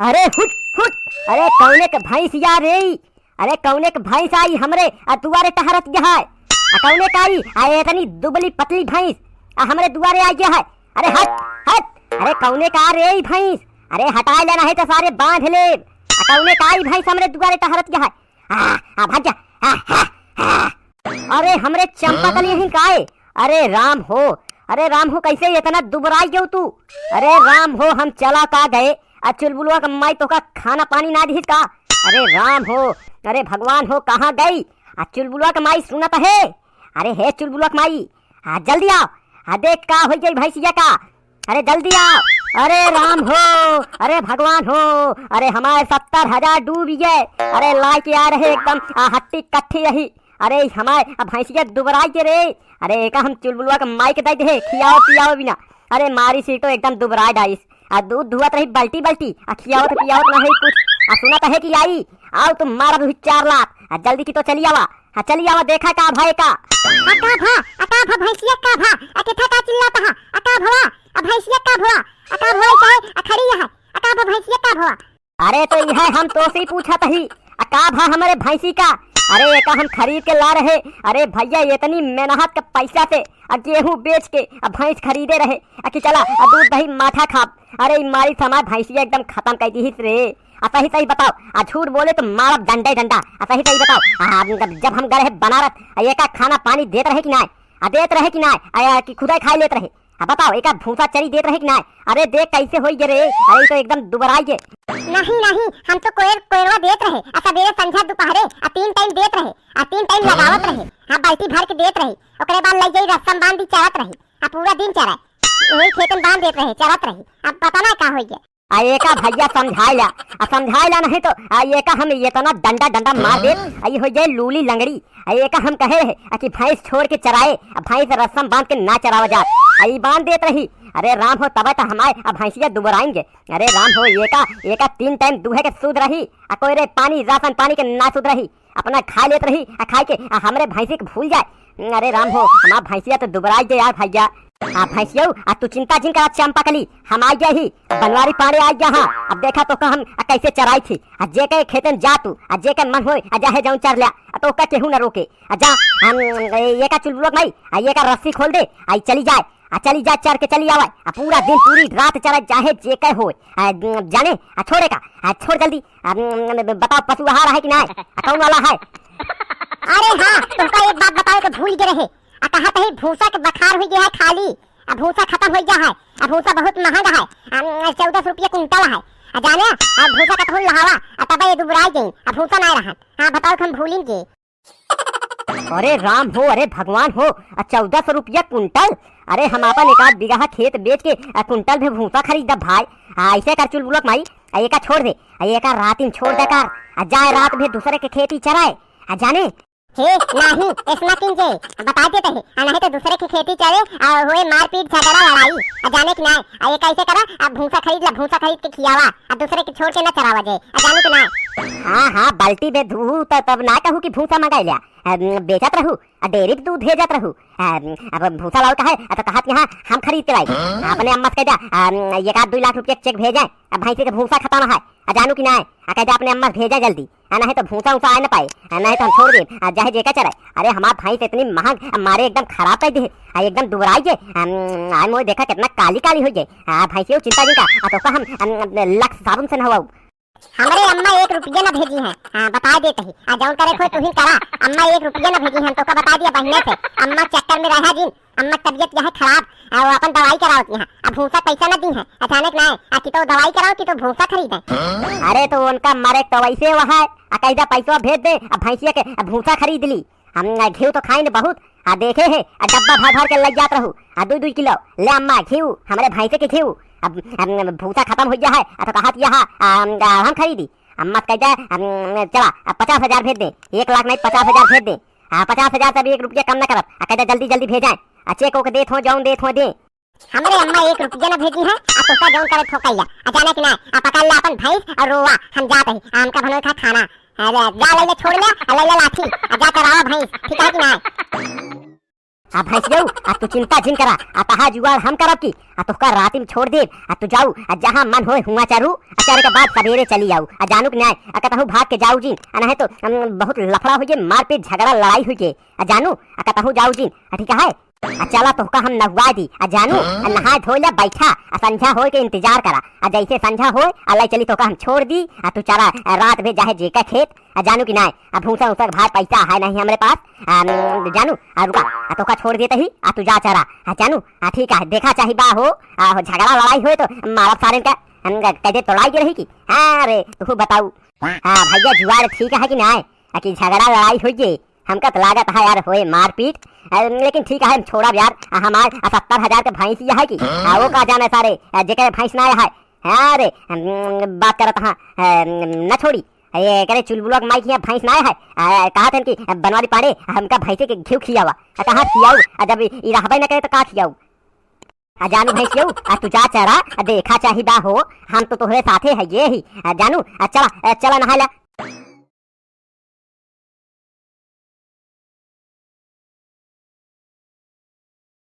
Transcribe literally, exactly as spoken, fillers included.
अरे हुट, हुट, अरे कौने क भैंस या रे? अरे कौने क भैंस आई हमरे आ दुआरे टहरत है? आ कौने क आई? आ एतनी दुबली पतली भैंस आ हमरे दुआरे आई है। अरे हट, हट, अरे कौने क आ रे ई भैंस? अरे हटाए ले, नहीं तो सारे बांध ले। आ कौने क आई भैंस हमरे दुआरे टहरत है? आ, आ भाग जा। आ, आ, आ। अरे हमरे चंपा कली यहीं काय? अरे राम हो, अरे राम हो, कैसे इतना दुबराई गयो तू? अरे राम हो, हम चला का गए, आ चुलबुलवा क माई तोका खाना पानी ना दिहिस का? अरे राम हो, अरे भगवान हो, कहाँ गई? आ चुलबुलवा क माई सुनत है? अरे हे चुलबुलवा क माई, आ जल्दी आओ, आ देख का होइ गई भैंसिया का। अरे जल्दी आओ। अरे राम हो, अरे भगवान हो, अरे हमारे सत्तर हजार डूब गए। अरे लाइके आ रहे एकदम, आ, हट्टी कट्ठी रही। अरे हमारे अब भैंसिया दुबराई के रे। अरे एका हम चुलबुलवा क माई क दइ देहे, खियाओ पियाओ बिना। अरे मारी सीटो एकदम दुबराई डाइस। आ दूध धुआत रही बल्टी बल्टी, आ खियावत पियावत ना है कुछ। आ सुनत है कि आई, आओ तुम मारब हुई चार लात। आ जल्दी की तो चली आवा। हाँ चली आवा, देखा का भा एका। आ का भा, आ का भा भैंसिया का भा, आ केथा का चिल्लात हा, आ का भवा, आ भैंसिया का भवा, आ का भवा चाहे, आ खड़ी है, आ का भा भैंसिया का भवा। अरे तो यह हम तोसी पूछत ही, आ का भा हमरे भैंसी का? अरे एका हम खरीद के ला रहे। अरे भैया इतनी मेहनत के पैसा से आ गेहूं बेच के आ भैंस खरीदे रहे, आ कि चला आ दूध दही माठा खाब। अरे ई मारी हमार भैंसिया एकदम खत्म कर दिहिस रे। आ सही सही बताओ, आ झूठ बोले तो मारब डंडे डंडा। आ सही सही बताओ, आ जब, जब हम गए रहे बनारस, आ एका खाना पानी देत रहे कि नाय? आ देत रहे कि नाय? आ कि खुदे खाए लेत रहे? आ बताओ, एका भूसा चरी देत रहे कि नाय? अरे देख कैसे होई गे रे, अरे ई तो एकदम दुबराई गे। नहीं नहीं, हम तो कोयर कोयरवा देत रहे, आ सबेरे संझा दोपहरे आ तीन टाइम देत रहे, आ तीन टाइम लगावत रहे, हाँ बाल्टी भर के देत रहे, ओकरे बाद लई जाई रस्सम बांध दी चरत रही, आ पूरा दिन चराए, वही खेतन बांध देत रहे, चरत रही। अब पता ना का होई गे। आ एका भैया समझाइला, आ समझाइला नहीं तो आ एका हम इतना डंडा डंडा मार देत, आ ई हो जाए लूली लंगड़ी। आ एका हम कहे रहे आ कि भैंस छोड़ के चराए, आ भैंस रस्सम बांध के ना चरावा जात। आ ई बांध देत रही। अरे राम हो, तबे तो हमारे आ भैंसिया दुबराएंगे। अरे राम हो, एका एका तीन टाइम दूहे के सूद रही, आ कोई रे पानी राशन पानी के ना सूद रही। अपना खा लेत रही, आ खाई के, आ हमरे भैंसी के भूल जाए। अरे राम हो, हमार भैंसिया तो दुबराई गया यार भैया। आ भैंसियो, आ तू चिंता जिन करा चंपा कली, हम आ गया ही, बनवारी पांड़े आ गया हाँ। अब देखा तो का हम, आ कैसे चराई थी, आ जे के खेतन जा तू, आ जे के मन होए, आ जाहे जाऊं चर ल्या, आ तो का केहू न रोके, आ जा, हम, ए, एका चुलबुलवा क माई, आ एका रस्सी खोल दे, आ ई चली जाए, आ चली जा चर के चली आवे, आ पूरा दिन पूरी रात चरे चाहे जे के होए, आ जाने, आ छोड़े का, आ छोड़ जल्दी, आ बताओ पशु आहार है कि नाय, आ कौन वाला है? अरे हाँ, तुमका एक बात बतावे के भूल गए रहे, आ कहा तही भूसा के बखार हुई गया है खाली, आ भूसा खत्म हुई गया है, आ भूसा बहुत महंगा है, आ चौदह सौ रुपया कुंटल है, आ जाने, आ भूसा कतहुन लहावा, आ तबे ये दुबराई गई, आ भूसा नाय रहन, हाँ बताओ कि हम भूलिन के। अरे राम हो, अरे भगवान हो, आ चौदह सौ रुपया कुंटल? अरे हम आपन एक आध बीघा खेत बेच के आ कुंटल भे भूसा खरीदब भाई। आ ऐसे कर चुलबुलवा क माई, आ एका छोड़ दे, आ एका रातिन छोड़ दे कर, आ जाए रात भे दूसरे के खेती चराए, आ जाने। हे नाही, ऐसना किन जे, बता देते हैं, आ नहीं तो दूसरे के खेती चरे, आ होए मारपीट झगड़ा लड़ाई, आ जाने कि नाय, आ एका ऐसे करा, आ भूसा खरीद ला, भूसा खरीद के खियावा, आ दूसरे के छोड़ के ना चरावा जे, आ जाने कि नाय। हाँ हाँ, बाल्टी भे धू त तब ना कहू कि भूसा मंगाई ल्या। अम, बेचत रहू, आ डेयरी पे दूध भेजत रहू। अम, अब भूसा लाओ कहे, आ तो कहत कि हाँ, हम खरीद के लाई। हाँ? अपने अम्मा से कह जा, अम, एक आध दुई लाख रुपया के चेक भेजे, अब भैंसी के भूसा खत्म है, आ जानू कि नाय, आ कह जा अपने अम्मा से भेजे जल्दी, आ नहीं तो भूसा उसा आए न पाए, आ नहीं तो हम छोड़ देब, आ चाहे जेका चराए। अरे हमार भैंस इतनी महंग, आ मारे एकदम खराब कर दे, आ एकदम दुबराई जे, अम, आ मोए देखा कितना काली काली हो गए, आ भैंसियो चिंता जिन का, आ तो का हम, अम, लक्स साबुन से नहवाऊ। हमरे अम्मा एक रुपया ना भेजी है, हाँ, बता देते ही। आ जौन करे खोए तुहिन करा, अम्मा एक रुपया ना भेजी है, हम तोका बता दिया बहिने से। अम्मा चक्कर में रहा जिन, अम्मा तबीयत यह खराब, आ वो अपन दवाई करावत यहाँ। अब भूसा पैसा ना दी है, अचानक ना आए, आ कि तो दवाई कराओ कि तो भूसा खरीदे। अरे तो उनका मरे तो वैसे वो है, आ कह दे पैसा भेज दे, अब भैंसिया के अब भूसा खरीद ली। हम घीव तो खाइन बहुत, आ देखे है, आ डब्बा भर भर के लग जात रहू, आ दुई दुई किलो, ले अम्मा घीव, हमरे भैंसे के घीव, अब, अब भूसा खत्म हो गया है, आ तो कहत यह, आ, हम, आ, हम खरीदी, अम्मा कह दे, हम, चला, अब पचास हजार भेज दे, एक लाख नहीं, पचास हजार भेज दे, आ पचास हजार से भी एक रुपया कम न करब, आ कह दे जल्दी जल्दी भेजाए, आ चेक ओके देत हो, जौन देत हो दे। हमरे अम्मा एक रुपया ना भेजी है, आ तोका जौन करे ठोकैया, आ जाने कि ना, आ पकड़ ले अपन भैंस और रोवा, हम जात ही, आ हमका भनोई खा खाना, अरे जा लैले छोड़ ले, आ लैले लाठी, आ जा चरावा भैंस, ठीक है कि ना? आ भैंसियऊ, आ तू चिंता जिन करा, आ तहा जुगाड़ हम करब की, आ तोहका राति में छोड़ देब, आ तू जाऊ, आ जहाँ मन होए हुआँ चरू, आ चरे के बाद सबेरे चली आऊ, आ जानू कि नाय, आ कतहूँ भाग के जाऊ जिन, आ नहीं तो, अम, बहुत लफड़ा होइगे, मारपीट झगड़ा लड़ाई होइगे, आ जानू, आ कतहूँ जाऊ जिन, आ ठीक है, आ चला तोहका हम नहुआ दी, आ जानू, आ नहाए धोए ला बैठा, आ संझा होए के इंतजार करा, आ जैसे संझा होए, आ लाई चली तोहका हम छोड़ दी, आ तू चरा, आ रात भे जाहे जेका खेत, आ जानू कि नाय, आ भूसा उसा के भार पैसा है नहीं हमरे पास, आ, जानू, आ रुका, आ तोहका छोड़ देते ही, आ तू जा चरा, आ जानू, आ ठीक है, देखा चाही बा हो, आ हो झगड़ा लड़ाई होए तो मारब सारेन का, हम क-, कह दे तोड़ाई के रही की, हाँ रे, तू बताऊ, हाँ भैया जुआर ठीक है कि नाय, आ कि झगड़ा लड़ाई होइए, हमका तो लागत है यार होए मारपीट, आ, लेकिन ठीक है हम छोड़ब यार, आ हमार आ सत्तर हजार के भैंस यह है कि, आ वो का जाने सारे, आ जेकर भैंस ना है, हाँ रे, हम, बात करत हाँ, आ, न छोड़ी, ये करे चुलबुलवा के माई के यहाँ भैंस ना है, आ, कहा थे कि बनवारी पाड़े, हमका भैंसे के घिउ खियावा, आ कहाँ खियाऊ, आ जब ई रहबे न करे तो का खियाऊ, आ जानू भैंसियऊ, आ तू जा चरा, आ देखा चाही बा हो, हम तो तोहरे साथे है ये ही, आ जानू, आ चला, आ चला नहाए ला।